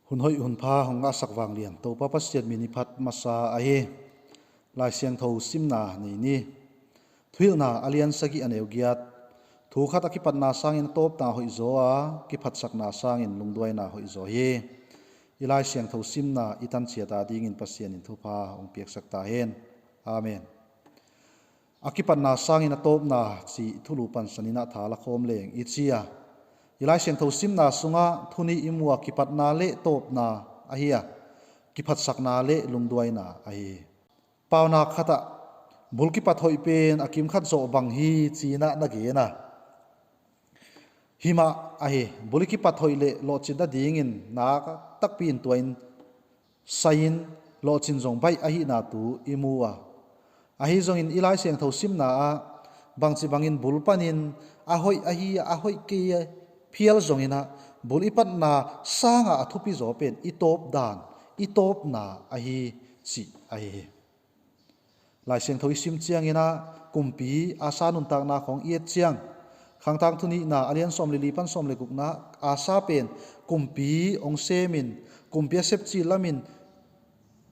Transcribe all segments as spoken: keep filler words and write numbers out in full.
Hun hoih hun pha hong ngahsak vanglian Topa Pasian min i phat masa ahi. Lai Siangtho simna nei ni. Thuhilhna a lian sagih a neu giat. Thu khat a kipatna sangin a tawpna hoih zaw a, kiphatsakna sangin lungduaina hoih zaw hi. I Lai Siangtho simna i tanciat adingin Pasian in thupha hong piaksak ta hen. Amen. A kipatna sangin a tawpna cih thulu pansanin ah tha la khawm leng i ci a, i Lai Siangtho simna sungah thu nih i mu a, kipatna le tawpna ahi a, kiphatsakna le lungduaina ahi hi. Paunak khatah bul kipat hoih pen a kim khat zawh bang hi ci-in ah na gen a, hi mah ahi. Bul i kipat hoih le lawhcin nadingin nak takpi in tua in sai-in lawhcin zong baih ahihna thu i mu a, ahi zongin i Lai Siangtho simna ah bangci bangin bul panin a hoih ahi a, a hoih kei a phial zongin ah bul i patna sangah a thupi zaw pen i tawp dan, i tawpna ahi cih ahi hi. Lai Siangtho i sim ciangin ah kumpi Asa nuntakna khawng i et ciang, Khangthak thu nihna a lian sawm le li pan sawm le gukna, Asa pen kumpi hong semin, kumpi a sepci lamin,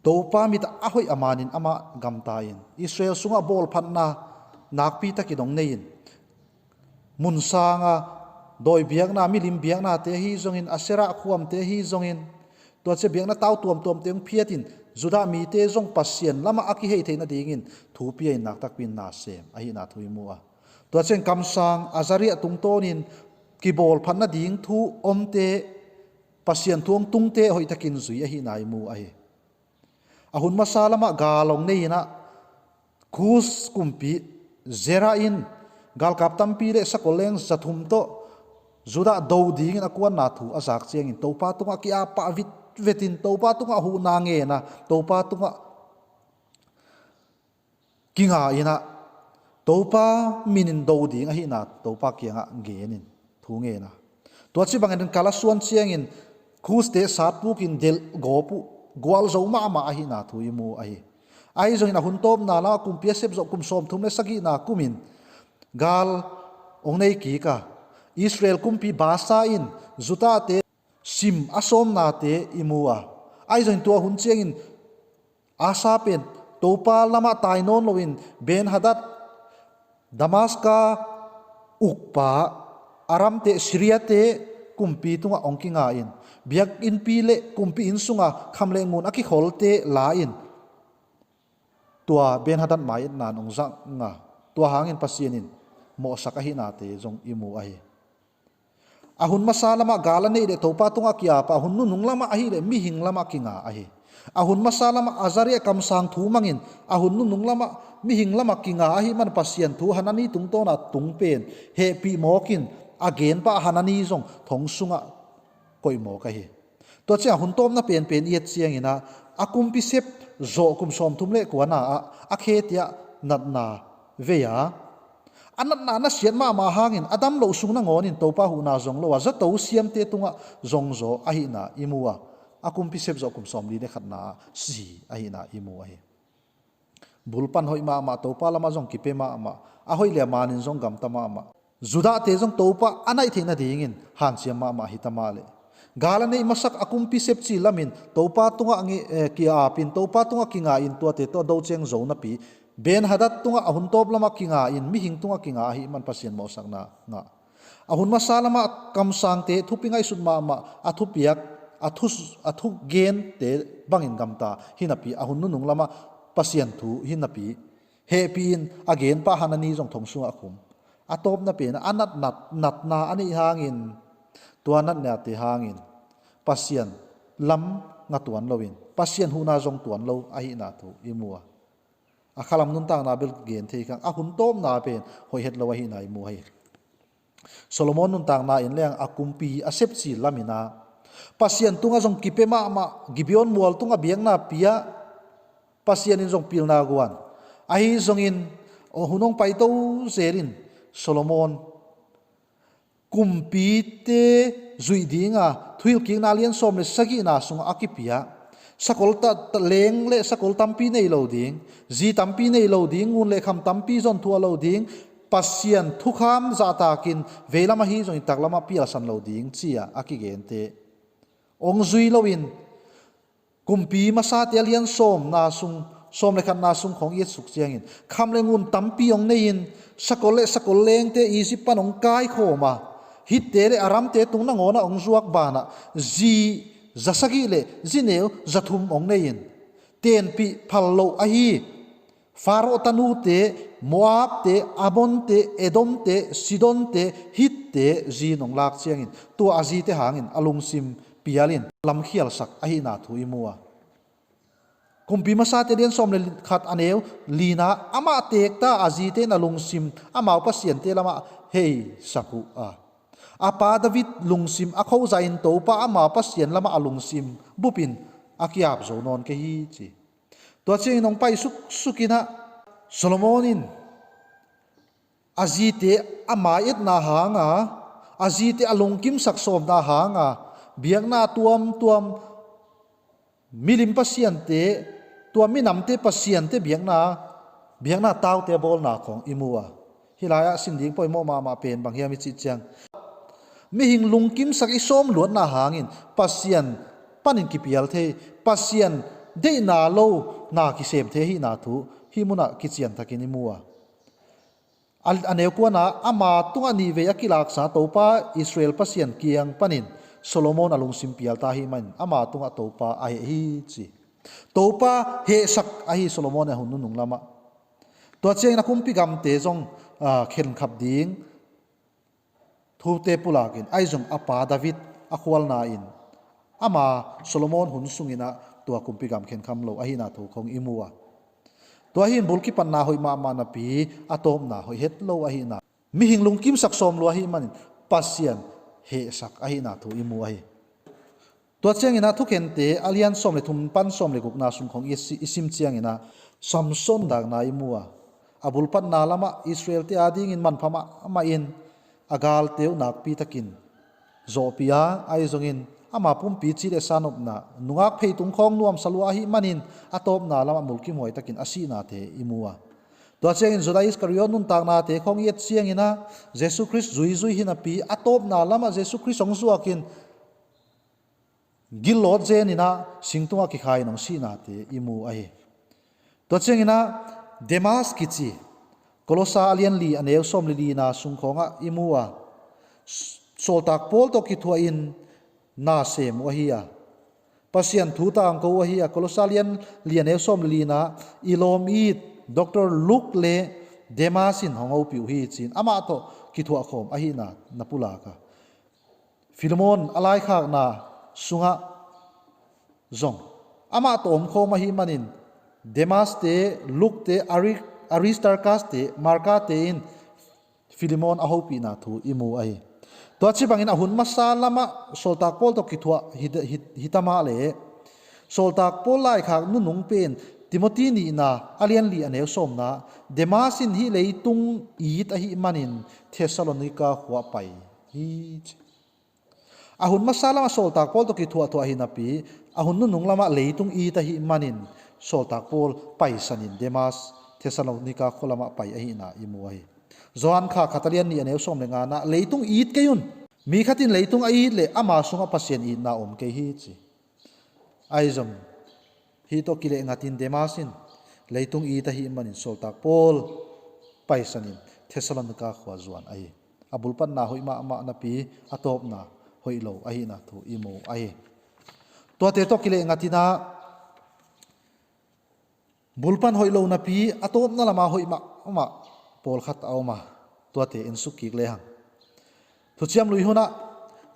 Topa mit a hoih a manin amah gamta in, Israel sungah bawlphatna nakpi takin hong nei in, mun sanga dawi biakna, milim biaknate ahi zongin, Asherah khuamte ahi zongin, tua ciang biakna tau tuamtuamte hong phiatin, Judah mite zong Pasian lamah a kihei theih nadingin thu pia in nak takpi in na sem ahihna thu i mu a, tua ciang kamsang Azariah tungtawnin kibawlphat nading thu omte, Pasian thu hong tungte hoihtakin zui ahihna i mu ahi. A hun masa lamah gal hong nei in ah, Kus kumpi Zerah in galkap tampi le sakol leng zathum tawh Judah do dingin a kuanna thu a zak ciangin Topa tungah ki-apah vitvetin Topa tungah huhna ngen a, Topa tungah kinga in ah, Topa minin do ding ahihna Topa kiangah genin thu ngen a, tua ci bangin kal a suan ciangin Kuste satpukin delh gawp uh, gualzo mahmah ahihna thu i mu ahi. Ahi zongin a hun tawpna lamah kumpi a sep zawh kum sawmthum le sagihna kumin gal hong nei kik a, Israel kumpi Baasa in Judahte sim a sawmnate i mu a, ahi zongin tua hun ciangin Asa pen Topa lamah tai nawn loin Ben-Hadad, Damaska ukpa, Aramte, Syriate kumpi tungah hong kinga in, biakinnpi le kumpi inn sunga kham le ngun a kikholte la in, tua Ben-Hadad mai-etna in hong zang a, tua hangin Pasian in mawhsak ahihnate zong i mu ahi. A hun masa lamah gal a neih leh Topa tungah ki-apa, a hun nunung lamah ahih leh mihing lamah kinga ahi. A hun masa lamah Azariah kamsang thu mangin, a hun nunung lamah mihing lamah kinga ahih man Pasian thu Hanani tungtawna tung pen hehpih mawkin, a genpa Hanani zong thong sungah koih mawk ahi. Tua ciang a hun tawpna penpen i et ciangin ah, a kumpi sep zawh kum sawmthum le kuana ah a khete ah natna vei a, a natna nasiat mahmah hangin a dam loh sung nangawnin Topa huhna zong lo a, zato siamte tungah zongzaw ahihna i mu a, a kumpi sep zawh kum sawmli le khatna ah si ahihna i mu ahi. Bul pan hoih mahmah, Topa lamah zong kipia mahmah, a hoih le a manin zong gamta mahmah. Judahte zong Topa a naih theih nadingin hanciam mahmah hi ta mah leh, gal a neih masak a kumpi sepci lamin Topa tungah nge-, eh, ki-apin, Topa tungah kinga-in tuate tawh a do ciang zo napi, Ben-Hadad tungah a hun tawp lamah kinga-in mihing tungah kinga ahih man Pasian mawhsakna ngah. A hun masa lamah kamsangte thupi ngaihsut mahmah, a thupiak, a thu, a thugente bangin gamta hi napi, a hun nunung lamah Pasian thu hi napi, hehpih in a genpa Hanani zong thong sungah a khum. A tawpna pen a nat, nat, natna a neih hangin, tua natnate hangin Pasian lam nga tuan loin Pasian huhna zong tuan lo ahihna thu i mu a, a khalam nuntakna bel gen thei kha, a hun tawpna pen hoih het lo ahihna i mu hi. Solomon nuntakna in leng a kumpi a sepci lamin ah, Pasian tungah zong kipia mahmah, Gibeon mual tungah biakna pia, Pasian in zong pilna guan. Ahi zongin, aw, hun hong paito zelin Solomon kumpite zuih dinga thuhilhkikna lian sawm le sagihna sungah a kipia, sakol ta, ta leng le sakol tampi nei lo ding, zi tampi nei lo ding, ngun le kham tampi zon thuah lo ding, Pasian thukham zahtakin veilam ahi zongin taklamah pialsan lo ding ci-a a kigente hong zui loin, Kumpi Masate a lian sawmna sung, sawm le khatna sung khawng i et suk ciangin, kham le ngun tampi hong nei-in, sakol le sakol lengte Egypt pan hong kaikhawm a, Hitte le Aramte tung nangawnah hong zuak banah zi za sagih le zi neu za thum hong nei-in, tenpih phal loh ahi Faro tanute, Moabte, Amonte, Edomte, Sidonte, Hitte zi in hong lak ciangin, tua a zite hangin a lungsim pialin lamkhialsak ahihna thu i mu a. Kumpi Masate lian sawm le khat, a neu lina, amah teekta a zite in a lungsim amau pasiante lamah heisak uh a, a pa David lungsim a khoza-in Topa ama Pasian lamah a lungsim bupin a kiap zo nawn kei hi, ci. Tua ciangin hong pai suksuk inah, Solomon in a zite a mai-etna hanga, a zite a lungkimsak sawmna hanga, biakna tuamtuam, milim pasiante, tua minamte pasiante biakna, biakna taute a bawlna khawng i mu a. Hih lai-ah sin ding pawimawh mahmah pen bang hiam i cih ciang, mihing lungkimsak i sawm luatna hangin Pasian panin kipial thei, Pasian deihna lo na kisem thei ahihna thu hih munah kicianthakin i mu a. A, a neu kuana, ama tungah nihvei a kilaksa Topa Israel Pasian kiang panin Solomon a lungsim pialta ahih manin ama tungah Topa a heh hi, ci. Topa hehsak ahi Solomon a hun nunung lamah. Tua ciangin a kumpi gamte zong, a, khenkhap ding thute pulakin, ahi zong a pa David a khualna in ama Solomon hun sunginah tua kumpi gam khenkham lo ahihna thu khawng i mu a. Tua hi in bul kipatna hoih mahmah napi a tawpna hoih het lo ahihna, mihing lungkimsak sawm lua ahih manin Pasian hehsak ahihna thu i mu ahi. Tua cianginah Thukhente a lian sawm le thum pan sawm le gukna sung khawng i si-, i sim cianginah Samson dakna i mu a. A bulpatna lamah Israelte adingin manpha mahmahin a galte uh nakpitakin zawhpih a, ahi zongin ama pumpi ci le sa nopna, nungak pheitung khawng nuamsa lua ahih manin a tawpna lamah mulkimhuaitakin a sihnate i mu a. Tua ciangin Judah Iskariot nuntaknate khawng i et cianginah Jesu Khrist zuizui hi napi a tawpna lamah Jesu Khrist hong zuakin gillawt zeninah singtungah kikhain hong sihnate i mu ahi. Tua cianginah Demas kici, Kolosa a lian li a neu sawm le lina sung khawngah i mu a, Sawltak Paul tawh kithuahin na sem uh ahi a, Pasian thu tangko uh ahi a, Kolosa lian li a neu sawm le lina i lawm it Doctor Luke le Demas in hong hopih uh hi, ci-in amah tawh kithuahkhawm ahihna na pulak a. Filemon a laikhakna sungah zong amah tawh omkhawm ahih manin Demaste, Lukte, Ari-, Aristarkaste, Markate in Filemon a hopihna thu i mu ahi. Tua ci bangin a hun masa lamah Sawltak Paul tawh kithuah hi, hi, hita mah le Sawltak Paul laikhak nunung pen Timoti nihna a lian li a neu sawmna, Demas in hih leitung it ahih manin Thessalonika khua pai hi, ci. A hun masa lamah Sawltak Paul tawh kithuahthuah hi napi, a hun nunung lamah leitung it ahih manin Sawltak Paul paisanin Demas Thessalonika khua lamah pai ahihna i mu ahi. Johan kha khat a lian nih a neu sawm le nganah, leitung it kei un. Mi khat in leitung a it leh ama sungah Pasian itna om kei hi, ci. Ahi zong hih tawh kileh ngatin Demas in leitung it ahih manin Sawltak Paul paisanin Thessalonika khua zuan ahi. A bulpatna hoih mahmah napi a tawpna hoih lo ahihna thu i mu ahi. Tuate tawh kileh ngatinah bulpan hoih lo napi a tawpna lama hoih mahmah pawlkhat a om a, tuate en suk kik lehang. Thuciam Lui hunah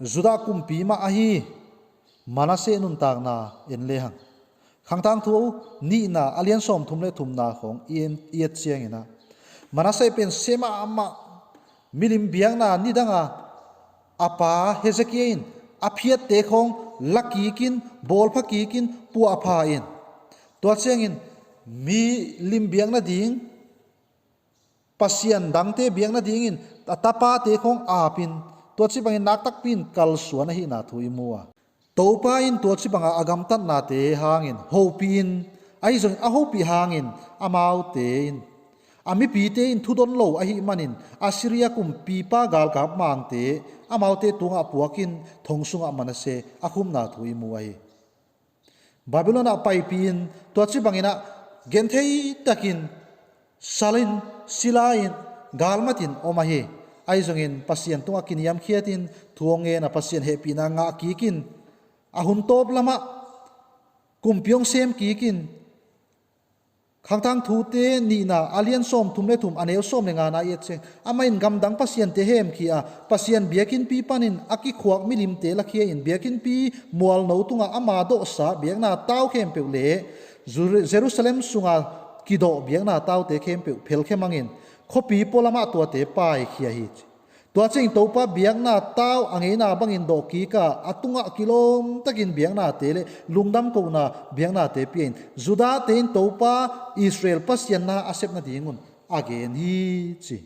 Judah kumpi mah ahi Manasseh nuntakna en lehang. Khangtangthu nihna a lian sawmthum le thumna khawng i en, i et cianginah Manasseh pen sia mahmah, milim biakna nidanga a pa Hezekiah in a phiatte khawng la kikin, bawlpha kikin, puahpha in, tua ciangin milim biak nading, pasian dangte biak nadingin a tapate khawng apin, tua ci bangin naktakpi in kalsuan ahihna thu i mu a. Topa in tua ci banga a gamtatnate hangin hopihin, ahi zongin a hopih hangin amaute in A mipite in thudon lo ahih manin Assyria kumpipa galkap mangte amaute tungah puakin thong sungah Manasseh a khumna thu i mu ahi. Babylon ah paipi-in tua ci banginah genthei takin salin, silain, galmatin om ahi. Ahi zongin Pasian tungah kiniamkhiatin thu hong ngen a, Pasian hehpihna ngah kikin a hun tawp lamah kumpi hong sem kikin Khangthang Thute nihna a lian sawm thum le thum a neu sawm le ngana i et ciang, amah in gamdang pasiante hemkhia a, Pasian biakinnpi panin a kikhuak milimte lakhia in biakinnpi mualno tungah ama dawhsa biakna tau khempeuh le Jeru-, Jerusalem sunga kidawh biakna taute khempeuh phelkhia mangin khuapi pualamah tuate paikhia hi ci. Tua ciangin Topa biakna tau a ngeina bangin dawhkik a, a tungah kilawmtakin biaknate le lungdam kohna biaknate pia in Judah-te in Topa Israel Pasian na a sep nadingun a gen hi ci.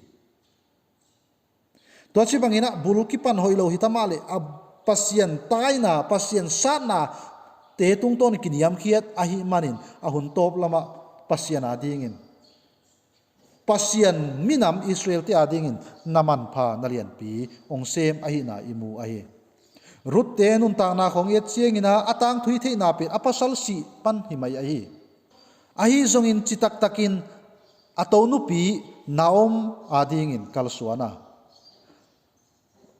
Tua ci banginah bul kipan hoih lo hi ta mah le a Pasian taina, Pasian satna te tungtawn kiniamkhiat ahih manin a hun tawp lamah Pasian adingin Pasian minam Israel-te adingin na manpha na lianpi hong sem ahihna i mu ahi. Ruth-te nuntakna khawng i et ciangin ah a tangthu i theihna pen a pasal sih pan hi mai ahi. Ahi zongin citaktakin a tonupi Naomi adingin kalsuan a,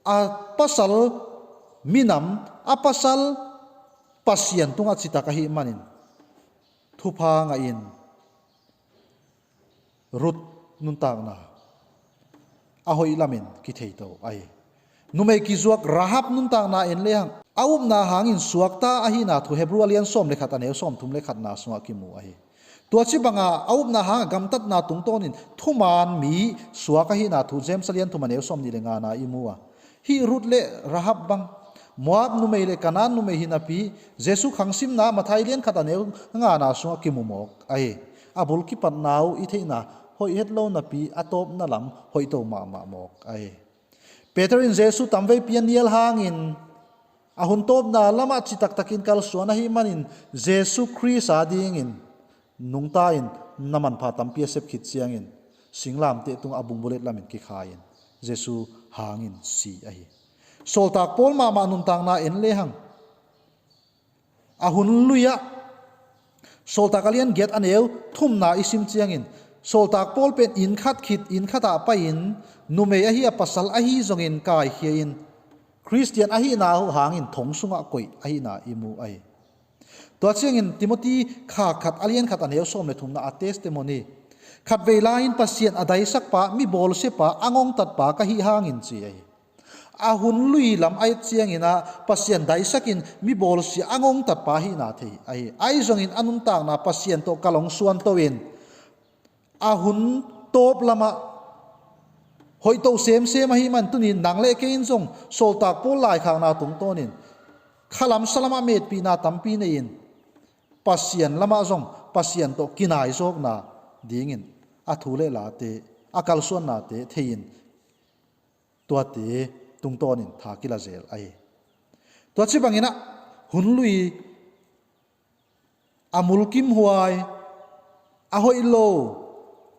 a pasal minam, a pasal Pasian tungah citak ahih manin thupha ngahin Ruth nuntakna a hoih lamin kitheito ahi. Numei kizuak Rahab nuntakna en lehang a upna hangin suakta ahihna thu Hebrew a lian sawm le khat a neu sawm thum le khatna sungah kimu ahi. Tua ci banga a upna hanga gamtatna tungtawnin thuman mi suak ahihna thu James a lian thum a neu sawm nih le ngana i mu a, hih Ruth le Rahab bang Moab numei le Kanaan numei hi napi, Jesu khangsimna Mathai lian khat a neu ngana sungah kimu mawk ahi. A bul kipatna uh i theihna hoih het lo napi a tawpna lam hoihto mahmah mawk ahi. Peter in Jesu tamveipi a nial hangin a hun tawpna lamah citaktakin kalsuan ahih manin Jesu Khrist adingin nungta in na manpha tampi a sep khit ciangin singlamteh tungah a bungbulet lamin kikhai-in Jesu hangin si ahi. Sawltak Paul mahmah nuntakna en lehang a hun lui-ah Sawltak a lian giat a neu thumna i sim ciangin Sawltak Paul pen inn khat khit inn khatah pai-in numei ahi a pasal ahi zongin kaikhia in Khristian ahihna uh hangin thong sungah koih ahihna i mu ahi. Tua ciangin Timothy kha khat a lian khat a neu sawm le thumna a testimony, khatvei lai-in Pasian a daisakpa, mi bawlsiapa, a ngongtatpa ka hih hangin ci ahi. A hun lui lam a et ciangin ah Pasian daisakin mi bawlsia a ngongtatpa ahihna thei ahi. Ahi zongin a nuntakna Pasian tawh kalsuan to in a hun tawp lamah hoihto semsem ahih man tunin nang le kei in zong Sawltak Paul laikhakna tungtawnin khalam salamah metpihna tampi nei-in Pasian lamah zong Pasian tawh kinaizawkna dingin a thu le late, a kalsuannate thei-in tuate tungtawnin tha kila zel ahi. Tua ci banginah hun lui a mulkimhuai, a hoih lo,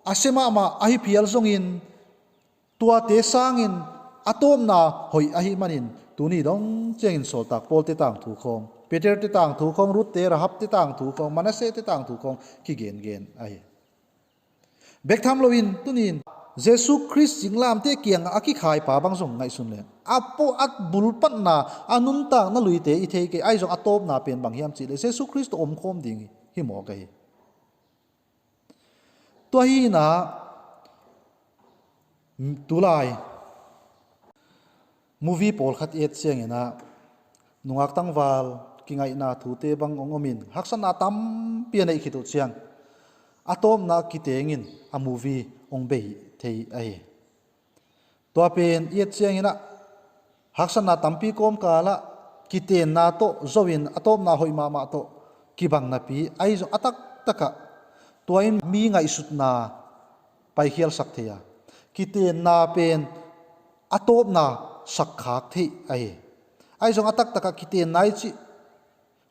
a sia mahmah ahi phial zongin tuate sangin a tawpna hoih ahih manin tuni dong ciangin Sawltak Paul te tangthu khawng, Peter te tangthu khawng, Ruth te, Rahab te tangthu khawng, Manasseh te tangthu khawng kigengen ahi. Bek tham loin tunin Jesu Khrist singlamteh kiangah a kikhaipa bang zong ngaihsun leng a pua a bulpatna a nuntakna luite i thei kei. Ahi zong a tawpna pen bang hiam cihleh Jesu Khrist tawh omkhawm ding hi mawk ahi. Tua hinah tulai movie pawlkhat i et cianginah nungak tangval kingaihna thute bang hong omin haksatna tampi a neih khit uh ciang a tawpna kitengin a movie hong bei thei ahi. Tua pen i et cianginah haksatna tampi kawmkalah kitenna tawh zoin a tawpna hoih mahmah tawh kibang napi ahi zong a taktakah tua in mi ngaihsutna paikhialsak thei a, kitenna pen a tawpna sakkhak theih ahi. Ahi zong a taktakah kitenna i cih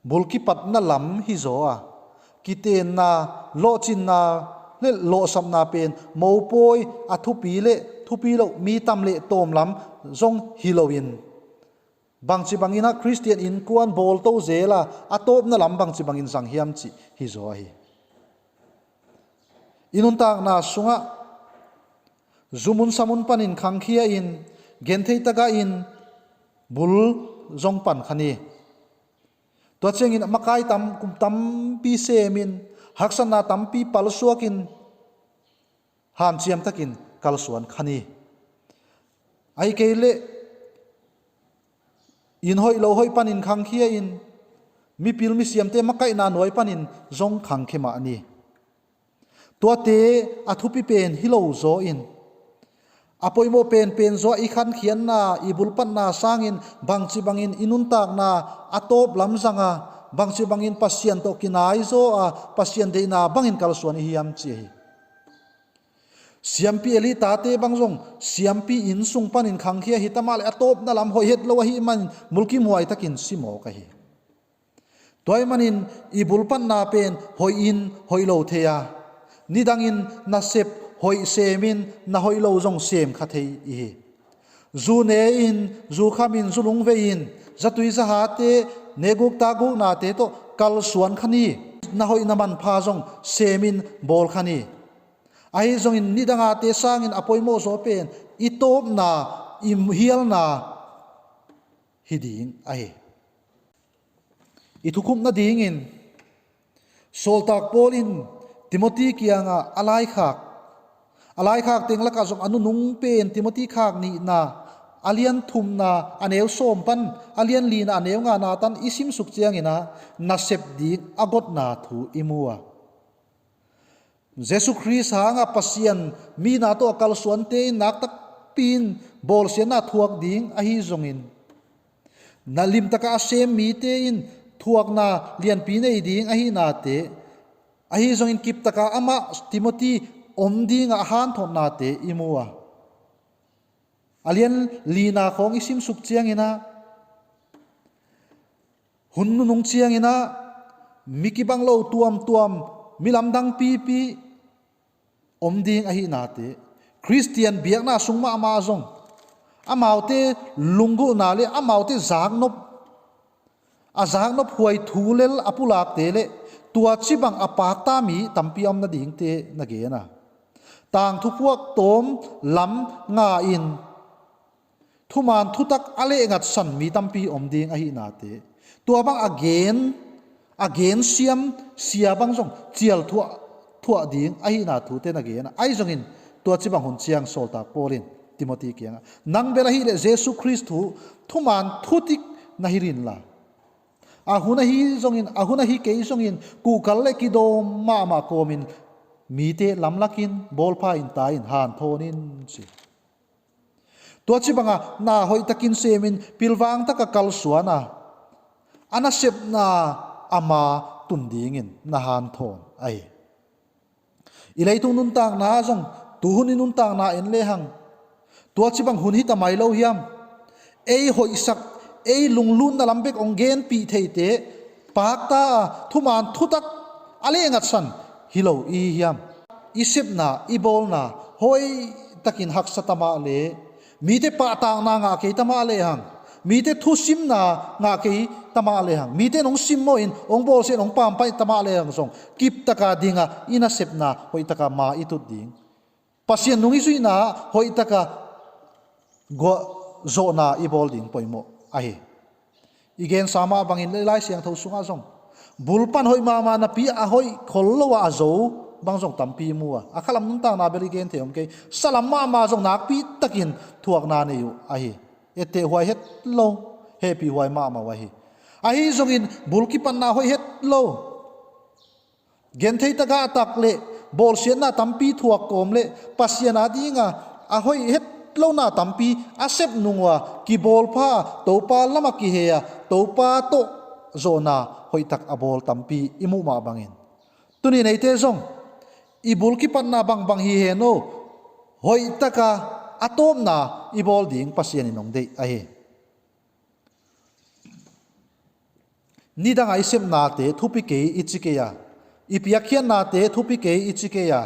bul kipatna lam hizaw a, kitenna, lawhcinna, le lawhsapna pen mopawi a thupi le thupi loh mi tam le tawm lam zong hi loin, bangci bangin ah Khristian innkuan bawlto zel a, a tawpna lam bangci bangin zang hiam cih hi zaw ahi. I nuntakna sungah zumun samun panin khangkhia in, genthei taka in bul zong pan kha ni. Tua ciangin makai tam, kum tampi semin, haksatna tampi palsuakin, hanciam takin kalsuan kha ni. Ahih kei leh inn hoih lo hoih panin khangkhia in, mipil misiamte makaihna nuai panin zong khangkhia mah ni. Tuate a thupi pen hi lo zaw in, a poimawh penpen zaw a i khankhiatna, i bulpatna sangin bangci bangin i nuntakna a tawp lam zanga, bangci bangin Pasian tawh kinai zaw a, Pasian deihna bangin kalsuan i hiam ci ahi. Siampi Eli tate bang zong siampi inn sung panin khangkhia hi ta mah le a tawpna lam hoih het lo ahih manin mulkimhuai takin si mawk ahi. Tua ahih manin i bulpatna pen hoih in hoih lo thei a, nidangin nasep hoih semin na hoih lo zong sem kha thei i hi. Zu ne in, zu kham in, zu lungvei in, zatui zahate, neguk taguknate tawh kalsuan kha ni. Na hoih na manpha zong semin bawl kha ni. Ahi zongin nidangate sangin a poimawh zaw pen i tawpna, i hialna hi ding ahi. I thukhupna dingin Sawltak Paul in Timothy kiangah a laikhak, a laikhak teng lakah zong a nunung pen Timothy khak nihna, a lian thumna a neu sawm pan a lian lina a neu ngana tan i simsuk ciangin ah nasep ding a gotna thu i mu a, Jesu Khrist hanga Pasian mina tawh a kalsuante in nak takpi in bawlsiatna thuak ding ahi zongin, na limtaka a sem mite in thuakna lianpi nei ding ahihnate, ahi zongin kiptaka amah Timothy om dinga a hanthotnate i mu a, a lian lina khawng i simsuk ciangin ah, hun nunung ciangin ah mi kibang lo tuamtuam, mi lamdang pipi om ding ahihnate, Khristian biakna sung mahmah zong amaute lunggulhna le amaute zaknop, a zaknop huai thu lel a pulakte le tua cibang a pakta mi tampi a om nadingte na gen a, tangthu phuak tawm lam nga in thuman thutak a lehngatsan mi tampi om ding ahihnate, tua bang a gen, a gensiam sia bang zong cial thuah, thuah ding ahihna thute na gen a, ahi zongin tua cibang hun ciang Sawltak Paul in Timothy kiangah, nang bel ahileh Jesu Khrist thu thuman thutik na hilh inla, a hun ahi zongin, a hun ahi kei zongin, kuhkal le kidawm mahmah kawmin mite lamlakin, bawlpha in, ta in, hanthawn in ci. Tua cibanga na hoihtakin semin pilvang taka kalsuana, a nasepna ama tun dingin na hanthawn ahi. I leitung nuntakna zong, tuhun i nuntakna en lehang, tua cibang hun hita mai lo hiam? Ei hoihsak, ei lunglutna lam bek hong genpih theite, pakta a thuman thutak a lehngatsan hi lo i hi hiam? I sepna, i bawlna hoihtakin haksa ta mah le, mite pahtakna ngah kei ta mah lehang, mite thusimna ngah kei ta mah lehang, mite nong simmawhin, hong bawlsiahin, hong pampaih ta mah lehang zong, kiptaka dinga i nasepna hoihtaka ma i tut ding, Pasian nung i zuihna hoihtaka guah zawhna i bawl ding poimawh ahi. I gensa mah bangin le Lai Siangtho sungah zong, bulpan hoih mahmah napi a hoih khol lo a, a zo bang zong tampi mu a, a khalam nuntakna bel i gen thei om kei. Salam mahmah zong nakpi takin thuakna nei uh ahi. Etteh huai het lo, hehpih huai mahmah uh ahi. Ahi zongin bul kipatna hoih het lo, genthei taka a tak le bawlsiatna tampi thuak kawm le Pasian adinga a hoih het lona tampi a sep nung uh a, kibawlpha a, Topa lamah kihei a, Topa tawh zawhna hoihtak a bawl tampi i muh mah bangin, tuni neite zong i bul kipatna bangbang hi hen aw, hoihtaka a tawpna i bawl ding Pasian in hong deih ahi. Nidanga i sepnate thupi kei i ci kei a, i piakkhiatnate thupi kei i ci kei a,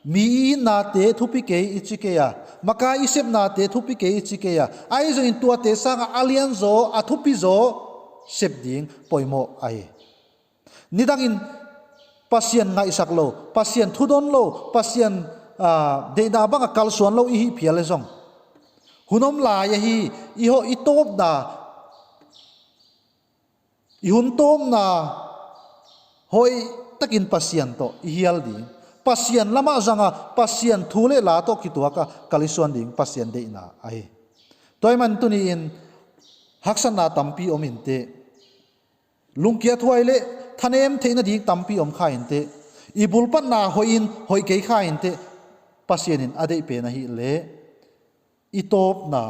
Mi i itnate thupi kei i ci kei a, makai i sepnate thupi kei i ci kei a, ahi zongin tuate sangah a lianzaw, a thupizaw sep ding poimawh ahi. Nidangin Pasian ngaihsak lo, Pasian thudon lo, Pasian deihna bangah kalsuan lo i hih phial le zong, hun om lai ahi. I hawh i tawpna, i hun tawpna hoihtakin Pasian tawh i hial ding, Pasian lamah zanga Pasian thu le la tawh kituaka kal i suan ding Pasian deihna ahi. Tua ahih man tuni-in haksatna tampi om inteh, lungkiathuai le thanem theih nading tampi om kha inteh, i bulpatna hoihin hoih kei kha inteh, Pasian in a deih pen ahih leh i tawpna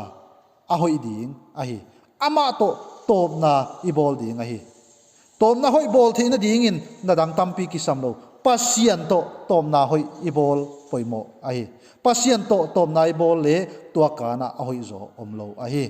a hoih ding ahi. Amah tawh tawpna i bawl ding ahi. Tawpna hoih bawl theih nadingin na dang tampi kisam lo, Pasian tawh tawpna hoih i bawl poimawh ahi. Pasian tawh tawpna i bawl le tua kanah a hoihzaw om lo ahi.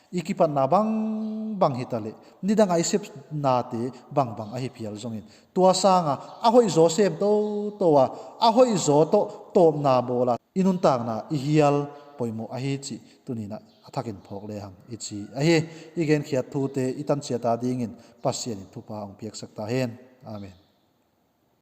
I kipatna bangbang hitaleh, nidangah i sepnate bangbang ahi phial zongin, tua sangah a hoihzaw sem toto a, a hoihzaw tawh tawpna bawla i nuntakna i hial poimawh ahi cih tuninah a thakin phawk lehang i ci ahi. I genkhiat thute i tanciata dingin Pasian in thupha hong piaksak ta hen. Amen.